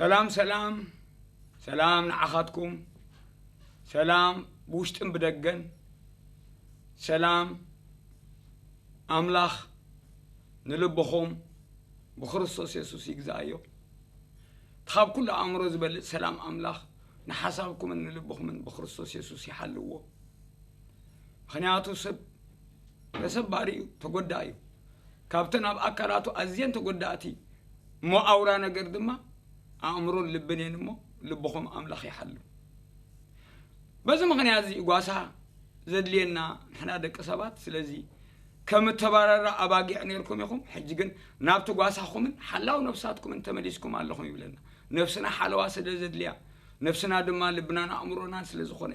ሰላም ሰላም ሰላም ንዓኻትኩም፣ ሰላም ብውሽጥን ብደገን፣ ሰላም ኣምላኽ ንልብኹም ብክርስቶስ የሱስ ይግዛእዮ። ካብ ኩሉ ኣእምሮ ዝበልጽ ሰላም ኣምላኽ ንሓሳብኩምን ንልብኹምን ብክርስቶስ የሱስ ይሓልዎ። ምኽንያቱ ሰብ ተሰባሪ እዩ፣ ተጎዳእ እዩ። ካብተን ኣብ ኣካላቱ ኣዝየን ተጎዳእቲ እሞ ኣውራ ነገር ድማ ኣእምሮን ልብን እየን እሞ ልብኹም ኣምላኽ ይሓሉ። በዚ ምኽንያት እዚ ጓሳ ዘድልየና ንሕና ደቂ ሰባት። ስለዚ ከም እተባረራ ኣባጊዕ ነርኩም ኢኹም፣ ሕጂ ግን ናብቲ ጓሳኹምን ሓላው ነፍሳትኩምን ተመሊስኩም ኣለኹም ይብለና። ነፍስና ሓለዋ ስለ ዘድልያ፣ ነፍስና ድማ ልብናን ኣእምሮናን ስለ ዝኾነ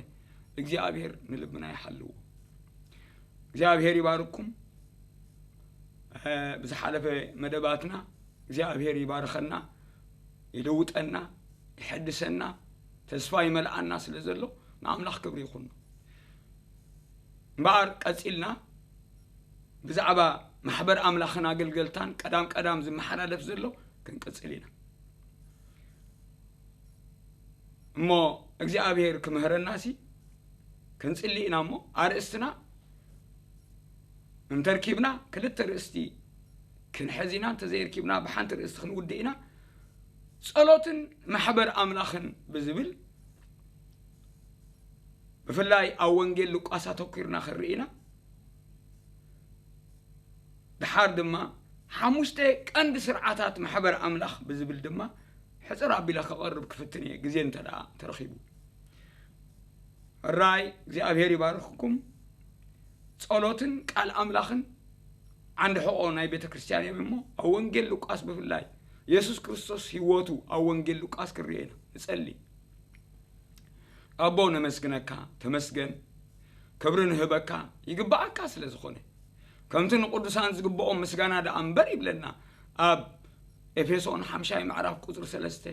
እግዚኣብሔር ንልብና ይሓልዎ። እግዚኣብሔር ይባርኩም። ብዝሓለፈ መደባትና እግዚኣብሔር ይባርኸና፣ ይልውጠና፣ ይሐድሰና፣ ተስፋ ይመልኣና ስለ ዘሎ ንኣምላኽ ክብሪ ይኹኖ። እምበኣር ቀጺልና ብዛዕባ ማሕበር ኣምላኽን ኣገልገልታን ቀዳም ቀዳም ዝመሓላለፍ ዘሎ ክንቅጽል ኢና። እሞ እግዚኣብሔር ክምህረናሲ ክንጽሊ ኢና። እሞ ኣርእስትና እንተርኪብና ክልተ ርእስቲ ክንሕዝ ኢና፣ እንተዘይርኪብና ብሓንቲ ርእስቲ ክንውድእ ኢና። ጸሎትን ማሕበር ኣምላኽን ብዝብል ብፍላይ ኣብ ወንጌል ሉቃስ ኣተኲርና ክንርኢ ኢና። ድሓር ድማ ሓሙሽተ ቀንዲ ስርዓታት ማሕበር ኣምላኽ ብዝብል ድማ ሕጽር ኣቢለ ከቐርብ ክፍትን እየ፣ ግዜ እንተ ደኣ ተረኺቡ። ሕራይ እግዚኣብሔር ይባርኽኩም። ጸሎትን ቃል ኣምላኽን ዓንዲ ሕቖ ናይ ቤተ ክርስቲያን እዮም እሞ ኣብ ወንጌል ሉቃስ ብፍላይ የሱስ ክርስቶስ ህይወቱ ኣብ ወንጌል ሉቃስ ክርኤና ንጸሊ። ኣቦ ነመስግነካ፣ ተመስገን፣ ክብሪ ንህበካ፣ ይግብኣካ ስለ ዝኾነ። ከምቲ ንቅዱሳን ዝግብኦም ምስጋና ደኣ እምበር ይብለና ኣብ ኤፌሶን ሓምሻይ ምዕራፍ ቁጽሪ ሰለስተ፣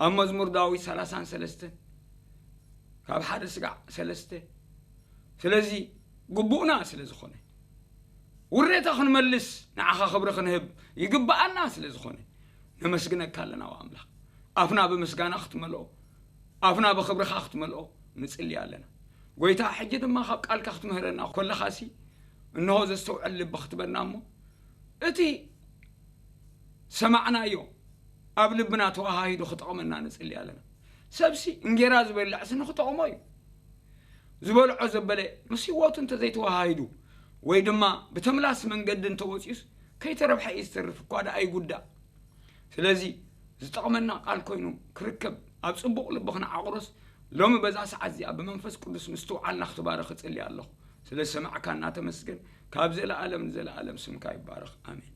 ኣብ መዝሙር ዳዊት ሰላሳን ሰለስተን ካብ ሓደ ስጋዕ ሰለስተ። ስለዚ ግቡእና ስለ ዝኾነ ውሬታ ክንመልስ ንዓኻ ክብሪ ክንህብ ይግብኣና ስለ ዝኾነ ነመስግነካ ኣለና። ኣምላኽ ኣፍና ብምስጋና ክትመልኦ ኣፍና ብኽብርኻ ክትመልኦ ንጽሊ ኣለና። ጎይታ ሕጂ ድማ ካብ ቃልካ ክትምህረና ኮለኻሲ እንሆ ዘስተውዕል ልቢ ክትበና እሞ እቲ ሰማዕናዮ ኣብ ልብና ተዋሃሂዱ ክጠቕመና ንጽሊ ኣለና። ሰብሲ እንጌራ ዝበልዕሲ ንክጠቕሞ እዩ። ዝበልዖ ዘበለ ምስ ህይወቱ እንተዘይተዋሃሂዱ ወይ ድማ ብተምላስ መንገዲ እንተወፂኡስ ከይተረብሐ እዩ ዝተርፍ እኳ ደኣ ይጉዳእ። ስለዚ ዝጠቕመና ቃል ኮይኑ ክርከብ ኣብ ጽቡቕ ልቢ ክንዓቑሮስ ሎሚ በዛ ሰዓት እዚኣ ብመንፈስ ቅዱስ ምስትውዓልና ክትባረኽ እጽሊ ኣለኹ። ስለ ዝሰማዕካና ተመስገን። ካብ ዘለኣለም ንዘለኣለም ስምካ ይባረኽ። ኣሜን።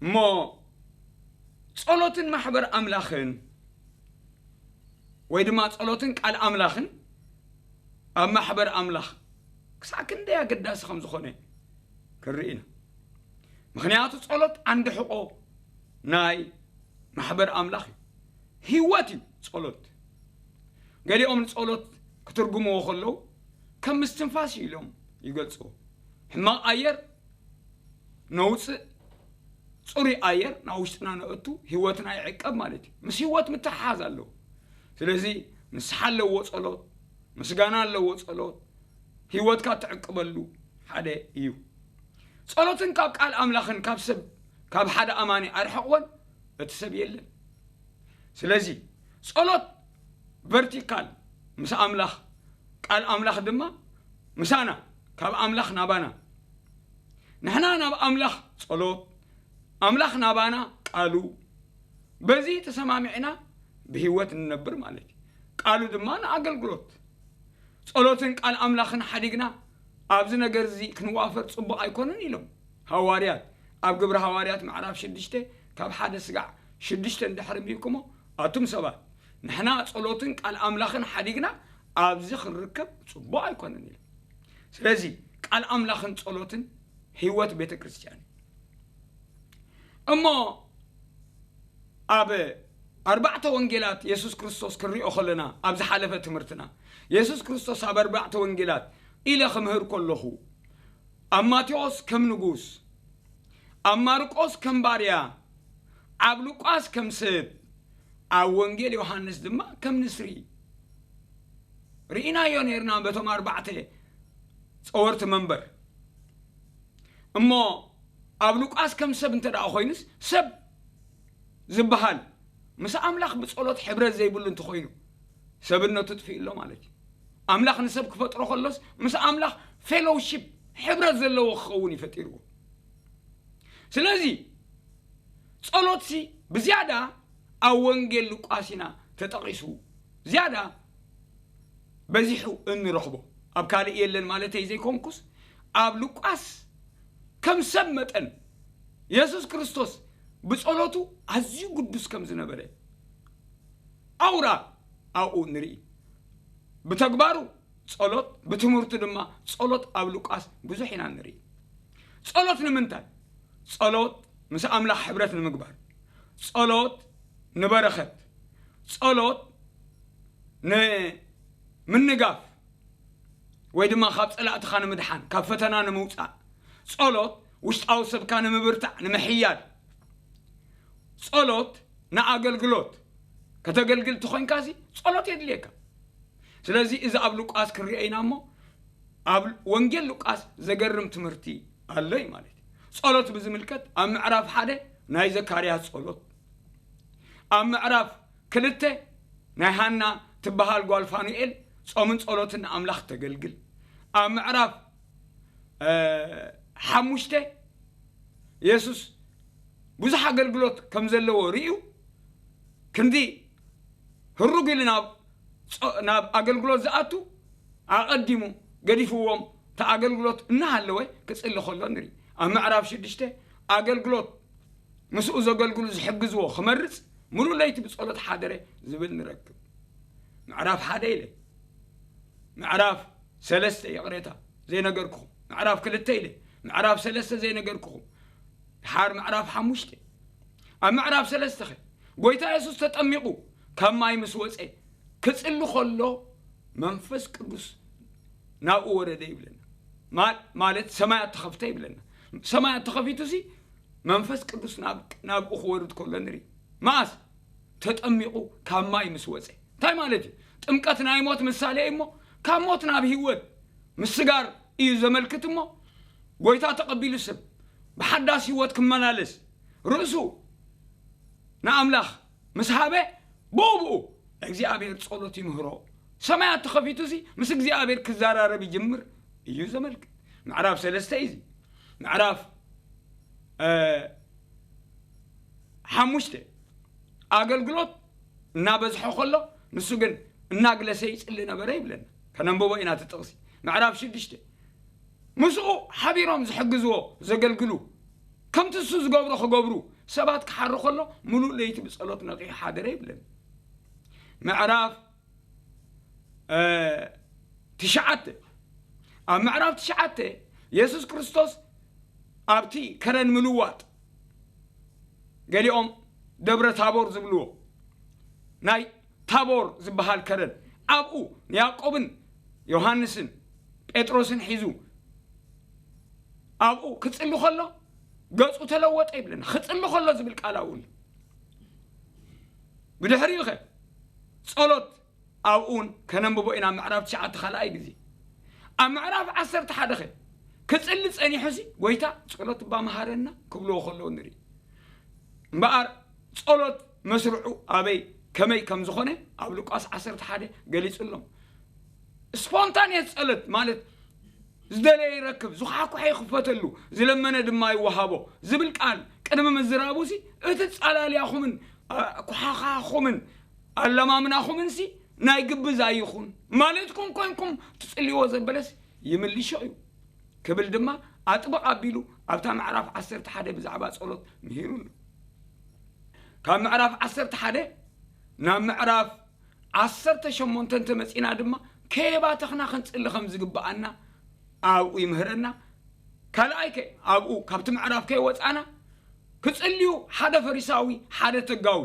እሞ ጸሎትን ማሕበር ኣምላኽን ወይ ድማ ጸሎትን ቃል ኣምላኽን ኣብ ማሕበር ኣምላኽ ክሳዕ ክንደይ ኣገዳሲ ከም ዝኾነ ክንርኢ ኢና። ምኽንያቱ ጸሎት ዓንዲ ሕቖ ናይ ማሕበር ኣምላኽ እዩ። ህይወት እዩ ጸሎት። ገሊኦም ንጸሎት ክትርጉምዎ ከለዉ ከም ምስትንፋስ እዩ ኢሎም ይገልጽዎ። ሕማቕ ኣየር ነውፅእ፣ ፅሩይ ኣየር ናብ ውሽጥና ነእቱ፣ ህይወትና ይዕቀብ ማለት እዩ። ምስ ህይወት ምትሓሓዝ ኣለዎ። ስለዚ ንስሓ ኣለዎ ጸሎት፣ ምስጋና ኣለዎ ጸሎት፣ ህይወትካ ትዕቅበሉ ሓደ እዩ። ጸሎትን ካብ ቃል ኣምላኽን ካብ ሰብ ካብ ሓደ ኣማኒ ኣርሕቕወን እቲ ሰብ የለን። ስለዚ ጸሎት ቨርቲካል ምስ ኣምላኽ፣ ቃል ኣምላኽ ድማ ምሳና፣ ካብ ኣምላኽ ናባና። ንሕና ናብ ኣምላኽ ጸሎት፣ ኣምላኽ ናባና ቃሉ፣ በዚ ተሰማሚዕና ብህይወት ንነብር ማለት እዩ። ቃሉ ድማ ንኣገልግሎት። ጸሎትን ቃል ኣምላኽን ሓዲግና ኣብዚ ነገር እዚ ክንዋፈር ጽቡቕ ኣይኮነን ኢሎም ሃዋርያት። ኣብ ግብሪ ሃዋርያት ምዕራፍ ሽዱሽተ ካብ ሓደ ስጋዕ ሽዱሽተ እንድሕር ኣንቢብኩሞ፣ ኣቱም ሰባት ንሕና ጸሎትን ቃል ኣምላኽን ሓዲግና ኣብዚ ክንርከብ ጽቡቕ ኣይኮነን ኢሎም። ስለዚ ቃል ኣምላኽን ጸሎትን ህይወት ቤተ ክርስቲያን እዩ። እሞ ኣብ ኣርባዕተ ወንጌላት የሱስ ክርስቶስ ክንሪኦ ከለና ኣብ ዝሓለፈ ትምህርትና የሱስ ክርስቶስ ኣብ ኣርባዕተ ወንጌላት ኢለ ክምህር ከለኹ ኣብ ማቴዎስ ከም ንጉስ፣ ኣብ ማርቆስ ከም ባርያ፣ ኣብ ሉቃስ ከም ሰብ፣ ኣብ ወንጌል ዮሃንስ ድማ ከም ንስሪ ርኢናዮ ነርና በቶም ኣርባዕተ ጸወርቲ መንበር። እሞ ኣብ ሉቃስ ከም ሰብ እንተ ደኣ ኮይኑስ፣ ሰብ ዝበሃል ምስ ኣምላኽ ብጸሎት ሕብረት ዘይብሉ እንተኾይኑ፣ ሰብነቱ ጥፊኡ ኣሎ ማለት እዩ። ኣምላኽ ንሰብ ክፈጥሮ ከሎስ፣ ምስ ኣምላኽ ፌሎውሺፕ፣ ሕብረት ዘለዎ ክኸውን እዩ ፈጢርዎ። ስለዚ ጸሎትሲ ብዝያዳ ኣብ ወንጌል ሉቃስ ኢና ተጠቒሱ፣ ዝያዳ በዚሑ እንረኽቦ። ኣብ ካልእ የለን ማለተይ ዘይኮንኩስ፣ ኣብ ሉቃስ ከም ሰብ መጠን የሱስ ክርስቶስ ብጸሎቱ ኣዝዩ ግዱስ ከም ዝነበረ ኣውራ ኣብኡ ንርኢ። ብተግባሩ ጸሎት፣ ብትምህርቱ ድማ ጸሎት ኣብ ሉቃስ ብዙሕ ኢና ንርኢ። ጸሎት ንምንታይ? ጸሎት ምስ ኣምላኽ ሕብረት ንምግባር፣ ጸሎት ንበረኸት፣ ጸሎት ንምንጋፍ ወይ ድማ ካብ ጸላእትኻ ንምድሓን፣ ካብ ፈተና ንምውጻእ፣ ጸሎት ውሽጣዊ ሰብካ ንምብርታዕ፣ ንምሕያል፣ ጸሎት ንኣገልግሎት፣ ከተገልግል እንተኾይንካሲ ጸሎት የድልየካ። ስለዚ እዚ ኣብ ሉቃስ ክንሪኦ ኢና እሞ፣ ኣብ ወንጌል ሉቃስ ዘገርም ትምህርቲ ኣሎ እዩ ማለት እዩ። ጸሎት ብዝምልከት ኣብ ምዕራፍ ሓደ ናይ ዘካርያስ ጸሎት፣ ኣብ ምዕራፍ ክልተ ናይ ሃና ትበሃል ጓል ፋኑኤል ጾምን ጸሎትን ንኣምላኽ ተገልግል፣ ኣብ ምዕራፍ እ፣ ሓሙሽተ የሱስ ብዙሕ ኣገልግሎት ከም ዘለዎ ርእዩ፣ ክንዲ ህሩግ ኢሉ ናብ ጾ-፣ ናብ ኣገልግሎት ዝኣቱ ኣቐዲሙ ገዲፍዎም፣ እቲ ኣገልግሎት እናሃለወ ክጽሊ ከሎ ንርኢ። ኣብ ምዕራፍ ሽዱሽተ ኣገልግሎት ምስኡ ዘገልግሉ ዝሕግዝዎ ክመርጽ፣ ምሉእ ለይቲ ብጸሎት ሓደረ ዝብል ንረክብ። ምዕራፍ ሓደ ኢለ፣ ምዕራፍ ሰለስተ፣ ይቕሬታ፣ ዘይነገርኩኹም። ምዕራፍ ክልተ ኢለ፣ ምዕራፍ ሰለስተ ዘይነገርኩኹም። ድሓር ምዕራፍ ሓሙሽተ። ኣብ ምዕራፍ ሰለስተ ኸ፣ ጎይታ የሱስ ተጠሚቑ ካብ ማይ ምስ ወጸ፣ ክጽሊ ከሎ መንፈስ ቅዱስ ናብኡ ወረደ ይብለና። ማ-፣ ማለት ሰማያት ተኸፍተ ይብለና። ሰማያት ተኸፊቱሲ መንፈስ ቅዱስ ናብ-፣ ናብኡ ክወርድ ከሎ ንርኢ። መኣስ? ተጠሚቑ ካብ ማይ ምስ ወጸ። እንታይ ማለት እዩ? ጥምቀት ናይ ሞት ምሳሌ እዩ እሞ፣ ካብ ሞት ናብ ህይወት ምስጋር እዩ ዘመልክት እሞ፣ ጎይታ ተቐቢሉ ሰብ ብሓዳስ ህይወት ክመላለስ፣ ርእሱ ንኣምላኽ ምስ ሃበ፣ ብኡ ብኡ እግዚኣብሔር ጸሎት ይምህሮ። ሰማያት ተኸፊቱሲ ምስ እግዚኣብሔር ክዘራረብ ይጅምር እዩ ዘመልክት። ምዕራፍ ሰለስተ እዩ እዚ። ምዕራፍ፣ እ፣ ሓሙሽተ፣ ኣገልግሎት እናበዝሖ ከሎ፣ ንሱ ግን እናግለሰ ይጽሊ ነበረ ይብለና። ከነንብቦ ኢና እቲ ጥቕሲ። ምዕራፍ ሽዱሽተ፣ ምስኡ ሓቢሮም ዝሕግዝዎ ዘገልግሉ፣ ከምቲ እሱ ዝገብሮ ክገብሩ ሰባት ክሓሩ ከሎ፣ ምሉእ ለይቲ ብጸሎት ነቒሑ ሓደረ ይብለና። ምዕራፍ፣ እ፣ ትሽዓተ፣ ኣብ ምዕራፍ ትሽዓተ፣ የሱስ ክርስቶስ ኣብቲ ከረን ምልዋጥ፣ ገሊኦም ደብረ ታቦር ዝብልዎ፣ ናይ ታቦር ዝበሃል ከረን፣ ኣብኡ ንያዕቆብን ዮሃንስን ጴጥሮስን ሒዙ ኣብኡ ክጽሊ ከሎ፣ ገጹ ተለወጠ ይብለና። ክጽሊ ከሎ ዝብል ቃል ኣብኡ ኣሎ። ብድሕሪኡ ኸ ጸሎት፣ ኣብኡ እውን ከነንብቦ ኢና፣ ምዕራፍ ትሽዓተ ካልኣይ ግዜ። ኣብ ምዕራፍ ዓሰርተ ሓደ ኸ ክጽሊ ጸኒሑሲ፣ "ጎይታ፣ ጸሎት እባ መሃረና" ክብልዎ ከለዉ ንርኢ። እምበኣር ጸሎት መስርዑ ኣበይ ከመይ ከም ዝኾነ ኣብ ሉቃስ ዓሰርተ ሓደ ገሊጹሎም። ስፖንታኒየስ ጸሎት ማለት ዝደለየ ይረክብ፣ ዝኳሕኩሐ ይኽፈተሉ፣ ዝለመነ ድማ ይወሃቦ ዝብል ቃል ቅድሚ ምዝራቡሲ፣ እቲ ጻላልያኹምን፣ ኣ-፣ ኳሓኻኹምን ኣለማምናኹምንሲ ናይ ግብዝ ኣይኹን፣ ማለትኩም ኮይንኩም ትጽልይዎ ዘበለስ ይምልሾ እዩ ክብል ድማ ኣጥብቕ ኣቢሉ ኣብታ ምዕራፍ ዓሰርተ ሓደ ብዛዕባ ጸሎት ምሂሩሉ። ካብ ምዕራፍ ዓሰርተ ሓደ ናብ ምዕራፍ ዓሰርተ ሸሞንተ እንተመጺና ድማ፣ ከየባተኽና ክንጽሊ ከም ዝግብኣና ኣብኡ ይምህረና። ካልኣይ ከ፣ ኣብኡ ካብቲ ምዕራፍ ከይወጻና፣ ክጽልዩ ሓደ ፈሪሳዊ፣ ሓደ ተጋዊ፣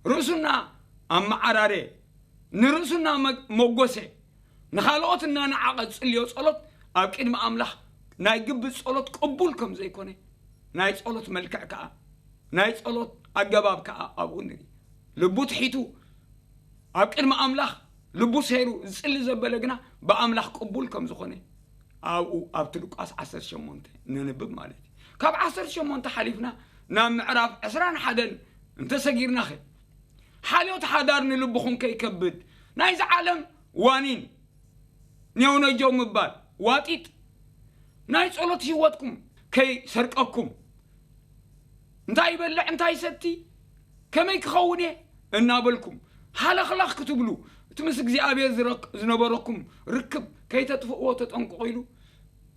ርእሱና ኣመዓራረ፣ ንርእሱና መ-፣ መጎሰ፣ ንኻልኦት እናነዓቐ ዝጽልዮ ጸሎት ኣብ ቅድሚ ኣምላኽ ናይ ግብዝ ጸሎት ቅቡል ከም ዘይኮነ፣ ናይ ጸሎት መልክዕ ከኣ፣ ናይ ጸሎት ኣገባብ ከዓ ኣብኡ ንርኢ። ልቡ ትሒቱ ኣብ ቅድሚ ኣምላኽ ልቡ ሰይሩ ዝጽሊ ዘበለ ግና ብኣምላኽ ቅቡል ከም ዝኾነ ኣብኡ ኣብቲ ሉቃስ ዓሰርተ ሸሞንተ ነንብብ ማለት እዩ። ካብ ዓሰርተ ሸሞንተ ሓሊፍና ናብ ምዕራፍ ዕስራን ሓደን እንተሰጊርናኸ፣ ሓልዮት ሓዳር ንልብኹም ከይከብድ፣ ናይዚ ዓለም ዋኒን፣ ኔውነጆው ምባል፣ ዋጢጥ፣ ናይ ጸሎት ህይወትኩም ከይሰርቀኩም፣ እንታይ ይበልዕ፣ እንታይ ይሰቲ፣ ከመይ ክኸውን እየ እናበልኩም ሃለኽላኽ ክትብሉ፣ እቲ ምስ እግዚኣብሔር ዝረክ-፣ ዝነበረኩም ርክብ ከይተጥፍእዎ ተጠንቅቑ ኢሉ፣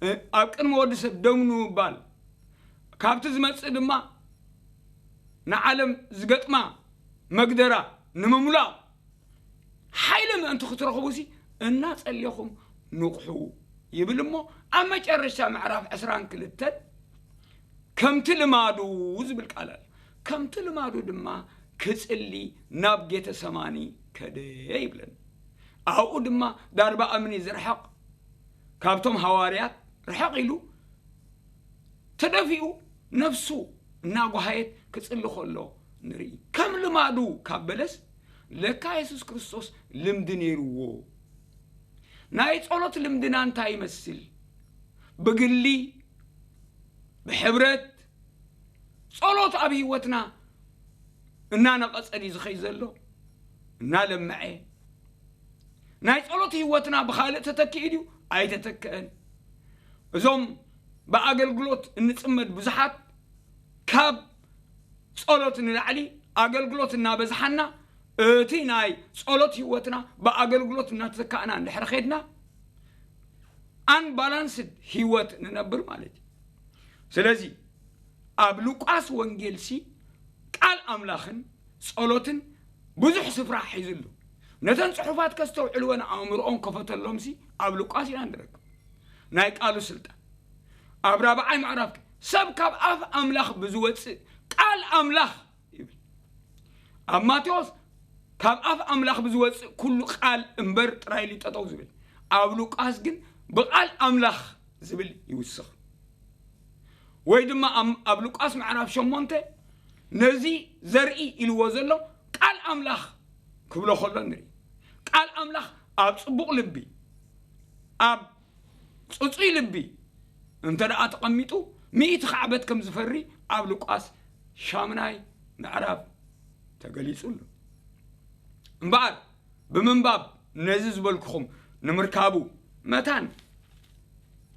እ፣ ኣብ ቅድሚ ወዲ ሰብ ደው ንምባል፣ ካብቲ ዝመጽእ ድማ ንዓለም ዝገጥማ መግደራ ንምምላቕ ሓይሊ ምእንቲ ክትረኽቡሲ እናጸለኹም ንቕሑ ይብል እሞ፣ ኣብ መጨረሻ ምዕራፍ ዕስራን ክልተን ከምቲ ልማዱ ዝብል ቃል ኣሎ። ከምቲ ልማዱ ድማ ክጽሊ ናብ ጌተሰማኒ ከደ ይብለና። ኣብኡ ድማ ዳርባ እምኒ ዝርሕቕ ካብቶም ሃዋርያት ርሕቕ ኢሉ ተደፊኡ ነፍሱ እናጓሃየት ክጽሊ ከሎ ንርኢ። ከም ልማዱ ካብ በለስ ለካ የሱስ ክርስቶስ ልምዲ ነይርዎ። ናይ ጸሎት ልምድና እንታይ ይመስል? ብግሊ፣ ብሕብረት፣ ጸሎት ኣብ ህይወትና እናነቐጸ ድዩ ዝኸይ ዘሎ? እናለምዐ? ናይ ጸሎት ህይወትና ብኻልእ ተተኪኡ ድዩ? ኣይተተክአን። እዞም ብኣገልግሎት እንጽመድ ብዙሓት ካብ ጸሎት ንላዕሊ ኣገልግሎት እናበዝሓና፣ እቲ ናይ ጸሎት ህይወትና ብኣገልግሎት እናተተካእና እንድሕር ኸድና፣ ኣንባላንስድ ህይወት ንነብር ማለት እዩ። ስለዚ ኣብ ሉቃስ ወንጌልሲ ቃል ኣምላኽን ጸሎትን ብዙሕ ስፍራ ሒዙ ኣሎ። ነተን ጽሑፋት ከስተውዕልወን ኣእምሮኦም ከፈተሎምሲ ኣብ ሉቃስ ኢና ንረክብ። ናይ ቃሉ ስልጣን። ኣብ ራብዓይ ምዕራፍ ከ፣ ሰብ ካብ ኣፍ ኣምላኽ ብዝወጽእ ቃል ኣምላኽ ይብል። ኣብ ማቴዎስ ካብ ኣፍ ኣምላኽ ብዝወጽእ ኩሉ ቃል እምበር ጥራይ ኢሉ ጠጠው ዝብል። ኣብ ሉቃስ ግን ብቃል ኣምላኽ ዝብል ይውስኽ። ወይ ድማ ኣብ፣ ኣብ ሉቃስ ምዕራፍ ሸሞንተ ነዚ ዘርኢ ኢልዎ ዘሎ ቃል ኣምላኽ ክብሎ ከሎ ንርኢ። ቃል ኣምላኽ ኣብ ጽቡቕ ልቢ፣ ኣብ ጽጹይ ልቢ እንተ ደኣ ተቐሚጡ፣ ሚእቲ ካዕበት ከም ዝፈሪ ኣብ ሉቃስ ሻምናይ ምዕራፍ ተገሊጹ ኣሎ። እምበኣር፣ ብምንባብ ነዚ ዝበልኩኹም ንምርካቡ መታን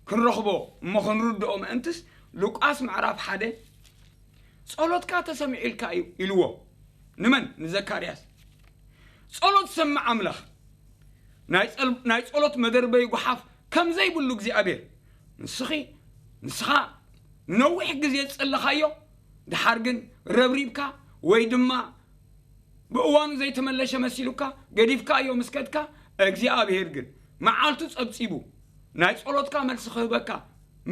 ክንረኽቦ እሞ ክንርድኦ ምእንትስ፣ ሉቃስ ምዕራፍ ሓደ፣ "ጸሎትካ ተሰሚዑልካ እዩ" ኢልዎ። ንመን? ንዘካርያስ። ጸሎት ዝሰምዕ ኣምላኽ፣ ናይ ጸል-፣ ናይ ጸሎት መደርበይ ጓሓፍ ከም ዘይብሉ እግዚኣብሔር፣ ንስኺ፣ ንስኻ ንነዊሕ ግዜ ዝጸለኻዮ፣ ደሓር ግን ረብሪብካ ወይ ድማ ብእዋኑ ዘይተመለሸ መሲሉካ ገዲፍካዮ ምስ ከድካ፣ እግዚኣብሔር ግን መዓልቱ ጸብጺቡ ናይ ጸሎትካ መልሲ ክህበካ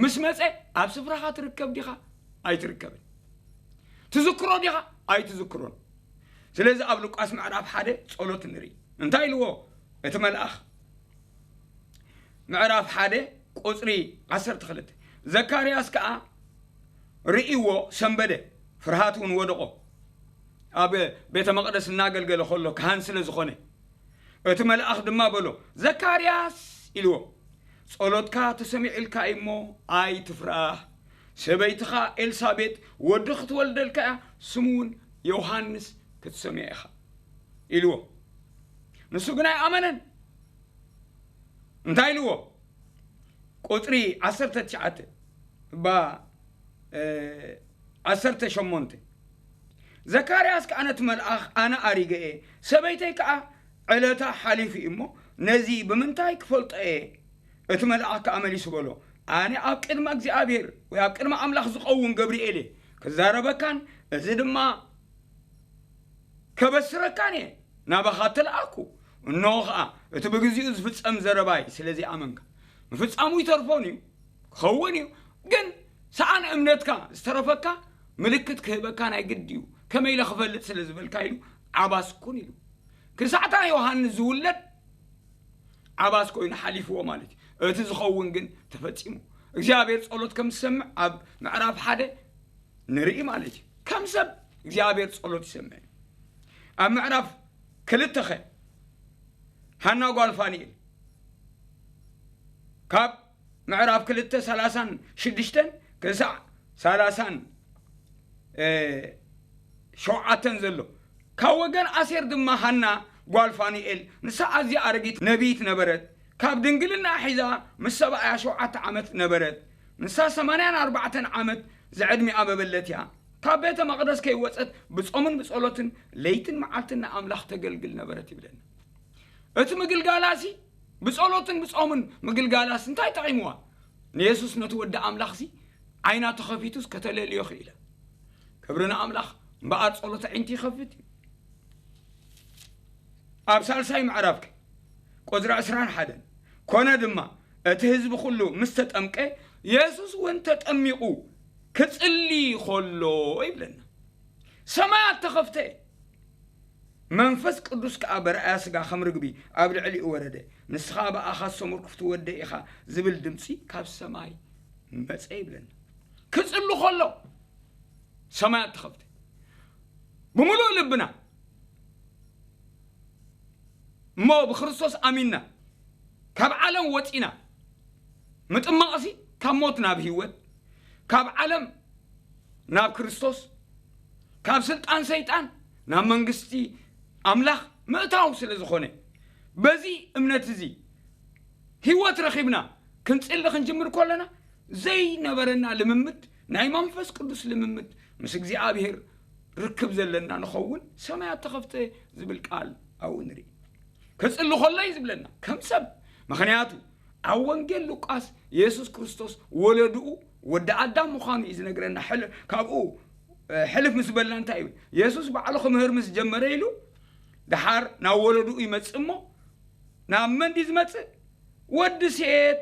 ምስ መጸ፣ ኣብ ስፍራኻ ትርከብ ዲኻ? ኣይትርከብን። ትዝክሮ ዲኻ? ኣይትዝክሮን። ስለዚ ኣብ ሉቃስ ምዕራፍ ሓደ ጸሎት ንርኢ። እንታይ ኢልዎ እቲ መልኣኽ? ምዕራፍ ሓደ ቁጽሪ ዓሰርተ ክልተ፣ ዘካርያስ ከኣ ርእይዎ ሰንበደ፣ ፍርሃት እውን ወደቖ። ኣብ ቤተ መቕደስ እናገልገለ ከሎ ካህን ስለ ዝኾነ፣ እቲ መልኣኽ ድማ በሎ፣ "ዘካርያስ" ኢልዎ፣ "ጸሎትካ ተሰሚዑልካ እዩ እሞ ኣይትፍራህ። ሰበይትኻ ኤልሳቤጥ ወዲ ክትወልደልካ እያ፣ ስሙ እውን ዮሃንስ ክትሰምዮ ኢኻ" ኢልዎ። ንሱ ግን ኣይኣመነን። እንታይ ኢልዎ? ቁጽሪ ዓሰርተ ትሽዓተ እባ፣ እ፣ ዓሰርተ ሸሞንተ። ዘካርያስ ከኣ ነቲ መልኣኽ፣ "ኣነ ኣሪገ እየ፣ ሰበይተይ ከኣ ዕለታ ሓሊፉ እዩ እሞ፣ ነዚ ብምንታይ ክፈልጦ እየ?" እቲ መልኣኽ ከኣ መሊሱ በሎ፣ "ኣነ ኣብ ቅድሚ እግዚኣብሔር ወይ ኣብ ቅድሚ ኣምላኽ ዝኸውን ገብርኤል እየ፣ ክዛረበካን እዚ ድማ ከበስረካን እየ፣ ናባኻ እተለኣኩ። እንሆ ኸኣ፣ እቲ ብግዚኡ ዝፍጸም ዘረባይ ስለ ዘይኣመንካ፣ ምፍጻሙ ይተርፎን እዩ፣ ክኸውን እዩ። ግን ሰኣን እምነትካ ዝተረፈካ ምልክት ክህበካ ናይ ግድ እዩ፣ ከመይ ኢለ ክፈልጥ ስለ ዝበልካ" ኢሉ፣ "ዓባስ ኩን" ኢሉ። ክሳዕታ ዮሃንስ ዝውለድ ዓባስ ኮይኑ ሓሊፍዎ ማለት እዩ። እቲ ዝኸውን ግን ተፈጺሙ። እግዚኣብሔር ጸሎት ከም ዝሰምዕ ኣብ ምዕራፍ ሓደ ንርኢ ማለት እዩ። ከም ሰብ እግዚኣብሔር ጸሎት ይሰምዕ። ኣብ ምዕራፍ ክልተኸ ሃና ጓል ፋኒኤል ካብ ምዕራፍ ክልተ ሰላሳን ሽዱሽተን ክሳዕ ሰላሳን ሸውዓተን ዘሎ፣ ካብ ወገን ኣሴር ድማ ሃና ጓል ፋኑኤል፣ ንሳ ኣዝያ ኣረጊት ነቢይት ነበረት። ካብ ድንግልና ሒዛ ምስ ሰብኣያ ሸውዓተ ዓመት ነበረት። ንሳ ሰማንያን ኣርባዕተን ዓመት ዝዕድሚኣ መበለት እያ። ካብ ቤተ መቕደስ ከይወጸት ብጾምን ብጸሎትን ለይትን መዓልትን ንኣምላኽ ተገልግል ነበረት ይብለና። እቲ ምግልጋላሲ ብጸሎትን ብጾምን ምግልጋላስ እንታይ ጠቒምዋ? ንየሱስ ነቲ ወዲ ኣምላኽሲ ዓይና ተኸፊቱስ ከተለልዮ ክኢለ። ክብሪ ንኣምላኽ። እምበኣር ጸሎት ኣዒንቲ ይኸፍት እዩ። ኣብ ሳልሳይ ምዕራፍ ከ ቁጽሪ ዕስራን ሓደን፣ ኮነ ድማ እቲ ህዝቢ ኩሉ ምስ ተጠምቀ፣ የሱስ እውን ተጠሚቑ ክጽሊ ከሎ ይብለና። ሰማያት ተኸፍተ፣ መንፈስ ቅዱስ ከኣ በርኣያ ስጋ ከም ርግቢ ኣብ ልዕሊኡ ወረደ። ንስኻ ብኣኻ ዝሰመርኩ ፍትው ወደይ ኢኻ ዝብል ድምጺ ካብ ሰማይ መጸ ይብለና። ክጽሉ ከሎ ሰማያት ተኸፍተ። ብምሉእ ልብና እሞ ብክርስቶስ ኣሚንና ካብ ዓለም ወጺና፣ ምጥማቕሲ ካብ ሞት ናብ ህይወት፣ ካብ ዓለም ናብ ክርስቶስ፣ ካብ ስልጣን ሰይጣን ናብ መንግስቲ ኣምላኽ ምእታው ስለ ዝኾነ፣ በዚ እምነት እዚ ህይወት ረኺብና ክንጽሊ ክንጅምር ከለና፣ ዘይነበረና ልምምድ፣ ናይ መንፈስ ቅዱስ ልምምድ፣ ምስ እግዚኣብሔር ርክብ ዘለና ንኸውን፣ ሰማያት ተኸፍተ ዝብል ቃል ኣብኡ ንርኢ። ክጽሊ ከሎ እዩ ዝብለና፣ ከም ሰብ። ምኽንያቱ ኣብ ወንጌል ሉቃስ የሱስ ክርስቶስ ወለድኡ ወዲ ኣዳም ምዃኑ እዩ ዝነግረና። ሕል-፣ ካብኡ፣ እ፣ ሕልፍ ምስ በልና እንታይ ይብል? የሱስ ባዕሉ ክምህር ምስ ጀመረ ኢሉ፣ ደሓር ናብ ወለድኡ ይመጽእ እሞ፣ ናብ መን ድዩ ዝመጽእ? ወዲ ሴት፣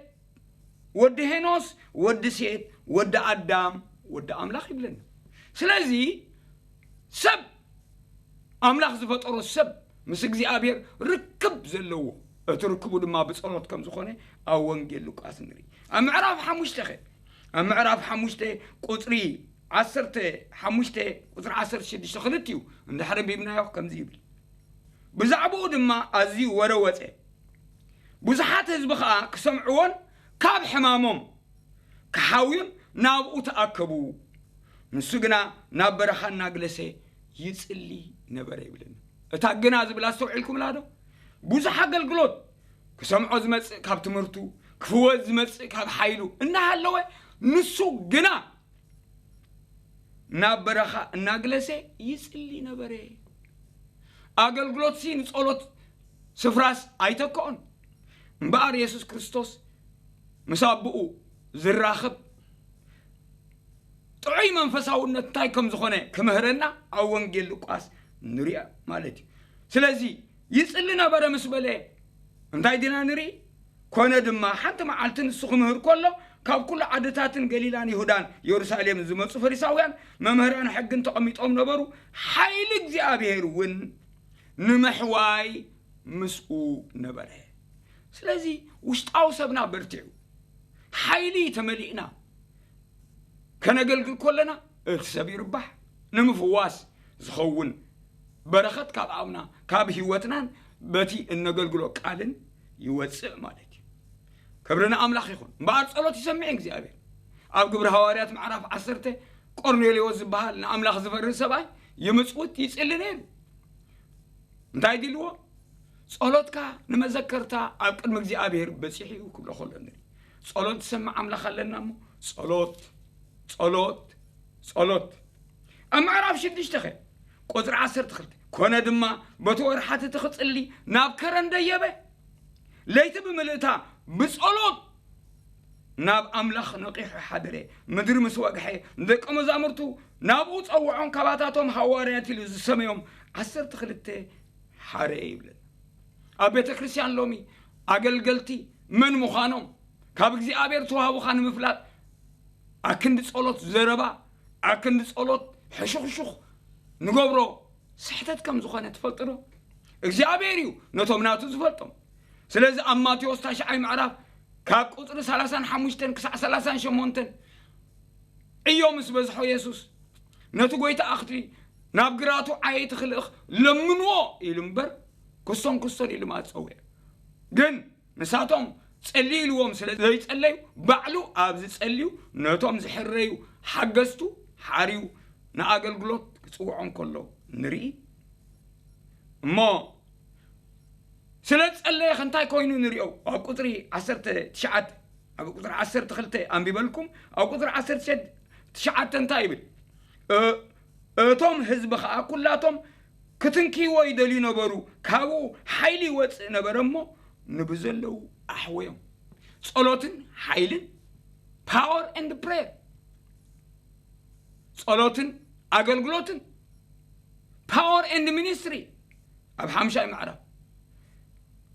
ወዲ ሄኖስ፣ ወዲ ሴት፣ ወዲ ኣዳም፣ ወዲ ኣምላኽ ይብለና። ስለዚ ሰብ፣ ኣምላኽ ዝፈጠሮ ሰብ ምስ እግዚኣብሔር ርክብ ዘለዎ፣ እቲ ርክቡ ድማ ብጸሎት ከም ዝኾነ ኣብ ወንጌል ሉቃስ ንርኢ። ኣብ ምዕራፍ ሓሙሽተ ኸ? ኣብ ምዕራፍ ሓሙሽተ ቁጽሪ ዓሰርተ ሓሙሽተ፣ ቁጽሪ ዓሰርተ ሽዱሽተ ክልቲኡ እንድሕር ኣንቢብናዮ ከምዚ ይብል። ብዛዕባኡ ድማ ኣዝዩ ወረ ወጸ። ብዙሓት ህዝቢ ኸኣ ክሰምዕዎን ካብ ሕማሞም ክሓውዩን ናብኡ ተኣከቡ። ንሱ ግና ናብ በረኻ እናግለሰ ይጽሊ ነበረ ይብለና። እታ ግና ዝብል ኣስተውዒልኩምላ ዶ? ብዙሕ ኣገልግሎት ክሰምዖ ዝመጽእ ካብ ትምህርቱ፣ ክፍወስ ዝመጽእ ካብ ሓይሉ እናሃለወ፣ ንሱ ግና ናብ በረኻ እናግለሰ ይጽሊ ነበረ። ኣገልግሎትሲ ንጸሎት ስፍራስ ኣይተክኦን። እምበኣር የሱስ ክርስቶስ ምስ ኣቦኡ ዝራኸብ ጥዑይ መንፈሳውነት እንታይ ከም ዝኾነ ክምህረና ኣብ ወንጌል ሉቃስ ንሪኦ ማለት እዩ። ስለዚ ይጽሊ ነበረ ምስ በለ እንታይ ዲና ንርኢ? ኮነ ድማ ሓንቲ መዓልቲ ንሱ ክምህር ከሎ ካብ ኩሉ ዓድታትን ገሊላን ይሁዳን የሩሳሌምን ዝመጹ ፈሪሳውያን መምህራን ሕግን ተቐሚጦም ነበሩ። ሓይሊ እግዚኣብሔር እውን ንምሕዋይ ምስኡ ነበረ። ስለዚ ውሽጣዊ ሰብና በርቲዑ፣ ሓይሊ ተመሊእና ከነገልግል ከለና እቲ ሰብ ይርባሕ። ንምፍዋስ ዝኸውን በረኸት ካብ ኣብና፣ ካብ ህይወትናን በቲ እነገልግሎ ቃልን ይወጽእ ማለት እዩ። ክብሪ ንኣምላኽ ይኹን። እምበኣር ጸሎት ይሰምዕ እግዚኣብሔር። ኣብ ግብሪ ሃዋርያት ምዕራፍ ዓሰርተ ቆርኔሌዎስ ዝበሃል ንኣምላኽ ዝፈርህ ሰብኣይ ይምጽውት ይጽሊ ነይሩ። እንታይ ድልዎ? ጸሎትካ ንመዘከርታ ኣብ ቅድሚ እግዚኣብሔር በጺሑ እዩ ክብሎ ከሎ ንርኢ። ጸሎት ዝሰምዕ ኣምላኽ ኣለና እሞ ጸሎት፣ ጸሎት፣ ጸሎት። ኣብ ምዕራፍ ሽዱሽተ ኸ ቁጽሪ ዓሰርተ ክልተ፣ ኮነ ድማ በቲ ወርሓት እቲ ክጽሊ ናብ ከረን ደየበ። ለይቲ ብምልእታ ብጸሎት ናብ ኣምላኽ ነቒሑ ሓደረ። ምድሪ ምስ ወግሐ ንደቀ መዛሙርቱ ናብኡ ጸውዖም፣ ካባታቶም ሃዋርያት ኢሉ ዝሰመዮም ዓሰርተ ክልተ ሓረ ይብለና። ኣብ ቤተ ክርስቲያን ሎሚ ኣገልገልቲ መን ምዃኖም ካብ እግዚኣብሔር ተዋህቦኻ ንምፍላጥ ኣክንዲ ጸሎት ዘረባ፣ ኣክንዲ ጸሎት ሕሹኽሹኽ ንገብሮ ስሕተት ከም ዝኾነ ትፈልጡ ዶ? እግዚኣብሔር እዩ ነቶም ናቱ ዝፈልጦም። ስለዚ ኣብ ማቴዎስ ታሽዓይ ምዕራፍ ካብ ቁጽሪ ሰላሳን ሓሙሽተን ክሳዕ ሰላሳን ሸሞንተን ዕዮ ምስ በዝሖ የሱስ ነቲ ጐይታ ኣኽሊ ናብ ግራቱ ዓየይቲ ክልእኽ ለምንዎ ኢሉ እምበር፣ ክሶን ክሶን ኢሉ ማጸውዕ። ግን ንሳቶም ጸልዩ ኢልዎም ስለ ዘይጸለዩ፣ ባዕሉ ኣብ ዝጸልዩ ነቶም ዝሕረዩ ሓገዝቱ ሓርዩ ንኣገልግሎት ክጽውዖም ከሎ ንርኢ። እሞ ስለ ዝጸለየ ከ እንታይ ኮይኑ ንሪኦ? ኣብ ቁጽሪ ዓሰርተ ትሽዓተ፣ ኣብ ቁጽሪ ዓሰርተ ክልተ ኣንቢበልኩም፣ ኣብ ቁጽሪ ዓሰርተ ትሽዓተ እንታይ ይብል? እ-፣ እቶም ህዝቢ ኸኣ ኩላቶም ክትንክይዎ ይደልዩ ነበሩ፣ ካብኡ ሓይሊ ይወጽእ ነበረ እሞ ንብዘለዉ ኣሕወዮም። ጸሎትን ሓይልን፣ power and prayer፣ ጸሎትን ኣገልግሎትን፣ power and ministry ኣብ ሓምሻይ ምዕራፍ፣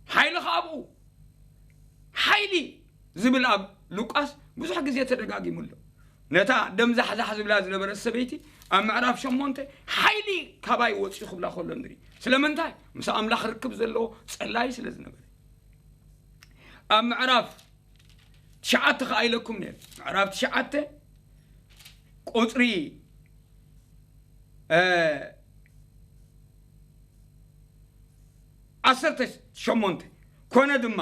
ሓይሊ ኸኣ ኣብኡ፣ ሓይሊ ዝብል ኣብ ሉቃስ ብዙሕ ግዜ ተደጋጊሙ ኣሎ። ነታ ደም ዛሕዛሕ ዝብላ ዝነበረት ሰበይቲ ኣብ ምዕራፍ ሸሞንተ ሓይሊ ካባይ ወፂኡ ክብላ ከሎ ንርኢ። ስለምንታይ? ምስ ኣምላኽ ርክብ ዘለዎ ጸላይ ስለ ዝነበረ። ኣብ ምዕራፍ ትሽዓተ ከኣ ኢለኩም ነይሩ። ምዕራፍ ትሽዓተ ቁጽሪ፣ እ፣ ዓሰርተ ሸሞንተ፣ ኮነ ድማ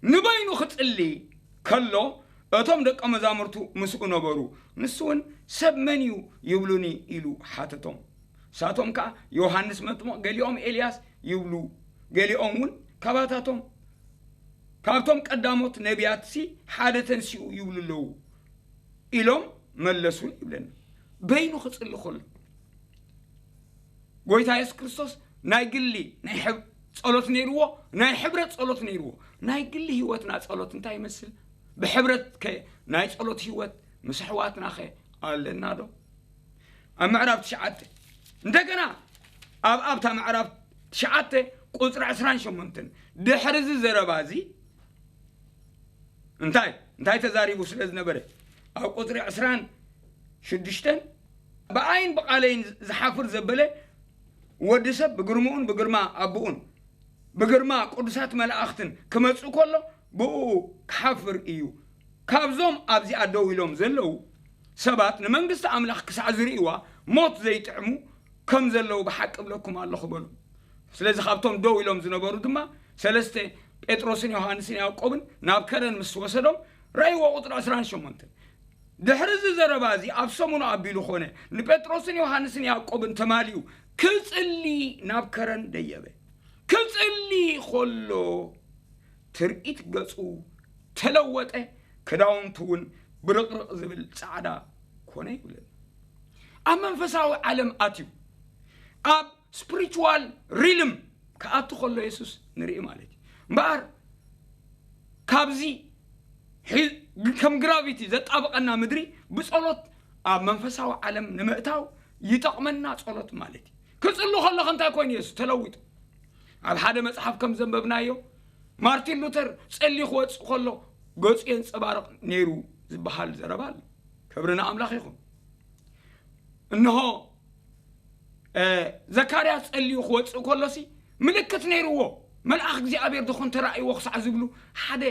ንበይኑ ክጽሊ ከሎ እቶም ደቀ መዛሙርቱ ምስኡ ነበሩ። ንሱ እውን፣ "ሰብ መን እዩ ይብሉኒ?" ኢሉ ሓተቶም። ንሳቶም ከኣ፣ "ዮሃንስ መጥምቕ፣ ገሊኦም ኤልያስ ይብሉ፣ ገሊኦም እውን ካባታቶም፣ ካብቶም ቀዳሞት ነቢያትሲ ሓደ ተንሲኡ ይብሉ ኣለዉ" ኢሎም መለሱ ይብለና። በይኑ ክጽሊ ከሎ፣ ጎይታ የሱስ ክርስቶስ ናይ ግሊ ናይ ሕብ-፣ ጸሎት ነይርዎ፣ ናይ ሕብረት ጸሎት ነይርዎ። ናይ ግሊ ህይወትና ጸሎት እንታይ ይመስል? ብሕብረት ከ ናይ ጸሎት ህይወት ምስ ኣሕዋትና ኸ ኣለና ዶ? ኣብ ምዕራፍ ትሽዓተ፣ እንደገና ኣብ ኣብታ ምዕራፍ ትሽዓተ ቁጽሪ ዕስራን ሸሞንተን፣ ድሕሪ እዚ ዘረባ እዚ እንታይ፣ እንታይ ተዛሪቡ ስለ ዝነበረ፣ ኣብ ቁጽሪ ዕስራን ሽዱሽተን፣ "ብኣይን ብቓለይን ዝሓፍር ዘበለ ወዲ ሰብ ብግርምኡን ብግርማ ኣቦኡን ብግርማ ቅዱሳት መላእኽትን ክመጽእ ከሎ ብእኡ ክሓፍር እዩ። ካብዞም ኣብዚኣ ደው ኢሎም ዘለዉ ሰባት ንመንግስቲ ኣምላኽ ክሳዕ ዝርእይዋ ሞት ዘይጥዕሙ ከም ዘለዉ ብሓቂ እብለኩም ኣለኹ" በሉ። ስለዚ ካብቶም ደው ኢሎም ዝነበሩ ድማ ሰለስተ፣ ጴጥሮስን ዮሃንስን ያዕቆብን፣ ናብ ከረን ምስ ወሰዶም፣ ረእይዎ። ቁጽሪ ዕስራን ሸሞንተን፣ ድሕሪ እዚ ዘረባ እዚ ኣብ ሰሙኑ ኣቢሉ ኾነ፣ ንጴጥሮስን ዮሃንስን ያዕቆብን ተማሊኡ ክጽሊ ናብ ከረን ደየበ። ክጽሊ ኾሎ ትርኢት ገጹ ተለወጠ፣ ክዳውንቱ እውን ብርቕርቕ ዝብል ጻዕዳ ኮነ ይብለና። ኣብ መንፈሳዊ ዓለም ኣትዩ፣ ኣብ ስፕሪቹዋል ሪልም ክኣቱ ከሎ የሱስ ንርኢ ማለት እዩ። እምበኣር ካብዚ ሒ-፣ ከም ግራቪቲ ዘጣብቐና ምድሪ ብጸሎት ኣብ መንፈሳዊ ዓለም ንምእታው ይጠቕመና ጸሎት ማለት እዩ። ክጽሊ ከለኹ እንታይ ኮይኑ የሱስ ተለዊጡ? ኣብ ሓደ መጽሓፍ ከም ዘንበብናዮ፣ ማርቲን ሉተር ጸልዩ ክወጽእ ከሎ ገጹ የንጸባርቕ ነይሩ ዝበሃል ዘረባ ኣሎ። ክብሪ ንኣምላኽ ይኹን። እንሆ፣ እ፣ ዘካርያስ ጸልዩ ክወጽእ ከሎሲ ምልክት ነይርዎ። መልኣኽ እግዚኣብሔር ድኹን ተራእይዎ ክሳዕ ዝብሉ ሓደ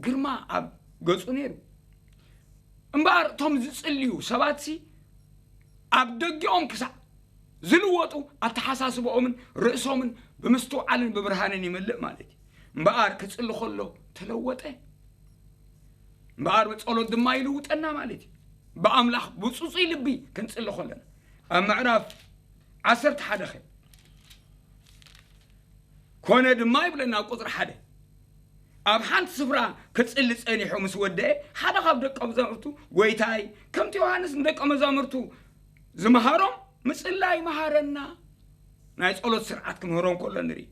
ግርማ ኣብ ገጹ ነይሩ። እምበኣር እቶም ዝጽልዩ ሰባትሲ ኣብ ደጊኦም ክሳዕ ዝልወጡ ኣተሓሳስባኦምን ርእሶምን ብምስትውዓልን ብብርሃንን ይመልእ ማለት እዩ። እምበኣር ክጽሊ ከሎ ተለወጠ። እምበኣር ብጸሎት ድማ ይልውጠና ማለት እዩ። ብኣምላኽ ብጽጹይ ልቢ ክንጽሊ ከለና። ኣብ ምዕራፍ ዓሰርተ ሓደ ኸ፣ ኮነ ድማ ይብለና ኣብ ቁጽሪ ሓደ፣ ኣብ ሓንቲ ስፍራ ክጽሊ ጸኒሑ ምስ ወደአ፣ ሓደ ካብ ደቀ መዛሙርቱ፣ "ጐይታይ፣ ከምቲ ዮሃንስ ንደቀ መዛሙርቱ ዝመሃሮም ምጽላይ መሃረና።" ናይ ጸሎት ስርዓት ክምህሮም ከሎ ንርኢ።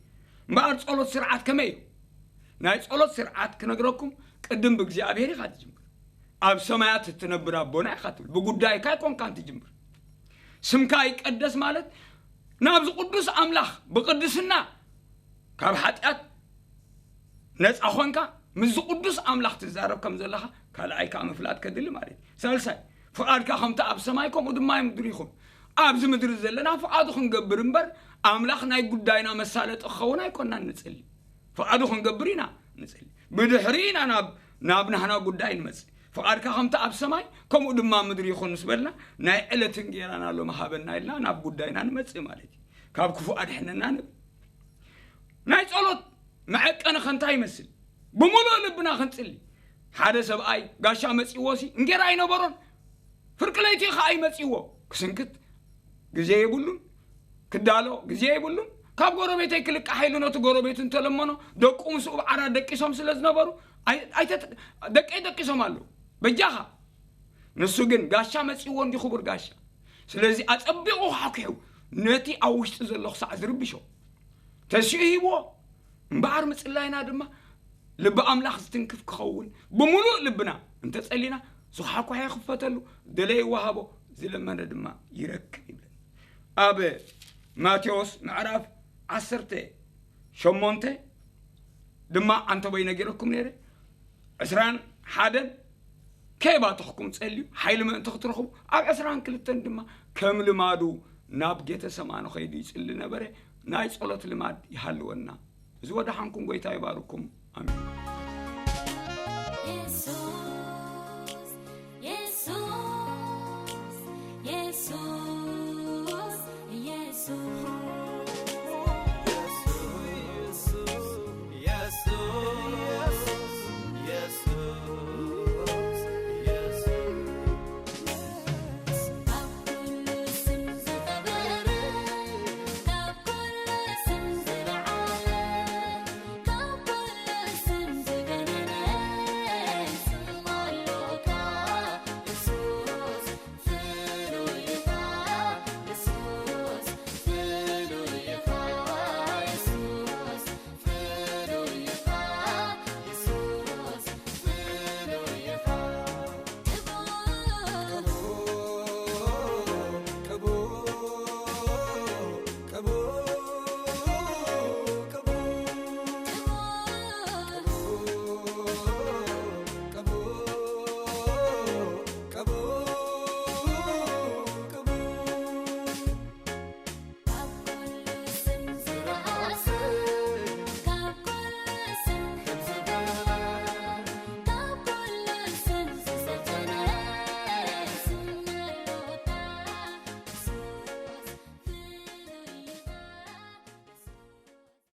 እምበኣር ጸሎት ስርዓት ከመይ እዩ? ናይ ጸሎት ስርዓት ክነግረኩም፣ ቅድም ብእግዚኣብሔር ኢኻ ትጅምር። ኣብ ሰማያት እትነብር ኣቦና ኢኻ ትብል። ብጉዳይካ ኣይኮንካን ትጅምር። ስምካ ይቀደስ ማለት ናብዚ ቅዱስ ኣምላኽ ብቅድስና ካብ ሓጢኣት ነፃ ኾንካ ምስዚ ቅዱስ ኣምላኽ ትዛረብ ከም ዘለኻ ካልኣይ ከዓ ምፍላጥ ከድሊ ማለት እዩ። ሳልሳይ፣ ፍቓድካ ከምቲ ኣብ ሰማይ ከምኡ ድማ ኣብ ምድሪ ይኹን። ኣብዚ ምድሪ ዘለና ፍቓዱ ክንገብር እምበር ኣምላኽ ናይ ጉዳይና መሳለጢ ክኸውን ኣይኮንናን ንጽሊ። ፍቓዱ ክንገብር ኢና ንጽሊ። ብድሕሪ ኢና ናብ፣ ናብ ናህና ጉዳይ ንመጽእ። ፍቓድካ ከምቲ ኣብ ሰማይ ከምኡ ድማ ኣብ ምድሪ ይኹን ምስ በልና፣ ናይ ዕለት እንጌራና ሎሚ ሃበና ኢልና ናብ ጉዳይና ንመጽእ ማለት እዩ። ካብ ክፉእ ኣድሕነና ንብል። ናይ ጸሎት መዐቀኒ ከ እንታይ ይመስል? ብምሉእ ልብና ክንጽሊ። ሓደ ሰብኣይ ጋሻ መጺእዎ ሲ እንጌራ ኣይነበሮን። ፍርቂ ለይቲ ኸኣ ይመጺእዎ። ክስንክት ግዜ የብሉን። ክዳሎ ግዜ የብሉን። ካብ ጎረቤተይ ክልቃሕ ኢሉ ነቲ ጎረቤቱ እንተለመኖ፣ ደቁ ምስኡ ብዓራት ደቂሶም ስለ ዝነበሩ፣ ኣይ-፣ ኣይተት-፣ ደቀይ ደቂሶም ኣለዉ። በጃኻ። ንሱ ግን ጋሻ መጺእዎ እንዲ ክቡር ጋሻ። ስለዚ ኣጸቢቑ ኳሕኲሑ ነቲ ኣብ ውሽጢ ዘሎ ክሳዕ ዝርብሾ ተሲኡ ሂብዎ። እምበኣር ምጽላይና ድማ ልቢ ኣምላኽ ዝትንክፍ ክኸውን ብምሉእ ልብና እንተጸሊና፣ ዝኳሕኳሐ ይኽፈተሉ፣ ደለየ ይወሃቦ፣ ዝለመነ ድማ ይረክብ ይብለና። ኣብ ማቴዎስ ምዕራፍ ዓሰርተ ሸሞንተ ድማ ኣንተበይ ነጊረኩም ነይረ። ዕስራን ሓደን ከይባተኽኩም ጸልዩ፣ ሓይሊ ምእንቲ ክትረኽቡ፣ ኣብ ዕስራን ክልተን ድማ ከም ልማዱ ናብ ጌተሰማኒ ኸይዱ ይጽሊ ነበረ። ናይ ጸሎት ልማድ ይሃልወና። እዚ ወደሓንኩም፣ ጎይታ ይባርኩም። ኣሜን።